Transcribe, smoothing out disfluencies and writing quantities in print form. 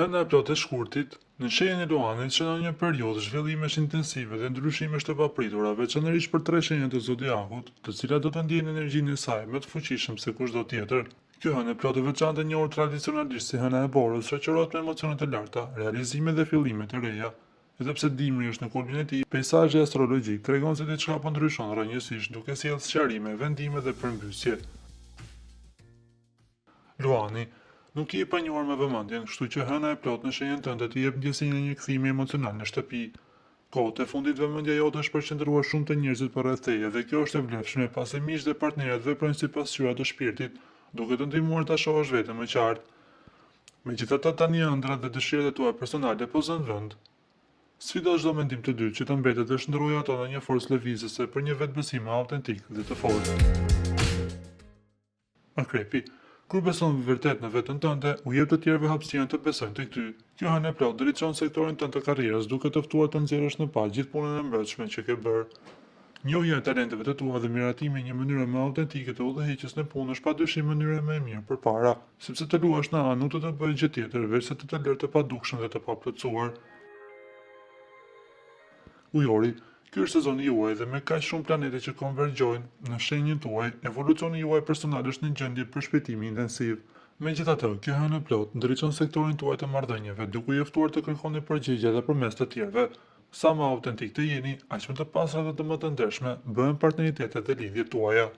Hëna e plotë e shkurtit, në shenjën e Luanit shënon një periudhë zhvillimesh intensive dhe ndryshimesh të papritura, veçanërisht për tre shenjat e zodiakut, të cilat do të ndjejnë energjinë e saj më të fuqishëm se kushdo tjetër. Kjo hënë e plotë e veçantë e njohur tradicionalisht si Hëna e Borës shoqërohet me emocione të larta, realizime dhe fillime të reja. Edhe pse dimri është në kulmin e tij, peisazhi astrologjik tregon se diçka po ndryshon rrënjësisht, duke sjellë sqarime, vendime dhe përmbysje. Luani, Nuk je i panjohur me vëmendjen, kështu që hëna e plotë në shenjën tënde të jep ndjesinë e një kthimi emocional në shtëpi. Kohët e fundit vëmendja jote është përqendruar shumë te njerëzit përreth teje dhe kjo është e vlefshme pasi miqtë dhe partnerët veprojnë si pasqyra të shpirtit, duke të ndihmuar ta shohësh veten më qartë. Megjithatë tani ëndrrat dhe dëshirat e tua personale po zënë vend. Sfido çdo mendim të dytë që të mbetet dhe shndërroji ato në një forcë lëvizëse për një vetëbesim më autentik dhe të fortë. Akrepi, Kur beson vërtet në veten tënde, u jep të tjerëve hapësirën të besojnë tek ty. Kjo hënë e plotë ndriçon sektorin tënd të karrierës duke të ftuar të nxjerrësh në pah gjithë punën e brendshme që ke bërë. Njohja e talenteve të tua dhe miratimi i një mënyre më autentike të udhëheqjes në punë është padyshim mënyra më e mirë përpara, sepse të luash në anë nuk do të bëjë gjë tjetër veçse të të lërë të padukshëm dhe të paplotësuar. Ujori, Ky është sezoni juaj dhe me kaq shumë planete që konvergjojnë në shenjën tuaj, evolucioni juaj personal është në gjendje përshpejtimi intensiv. Megjithatë, kjo hënë e plotë ndriçon sektorin tuaj të marrëdhënieve, duke ju ftuar të kërkoni përgjigje edhe përmes të tjerëve. Sa më autentik të jeni, aq më të pastra dhe më të ndershme bëhen partneritetet dhe lidhjet tuaja.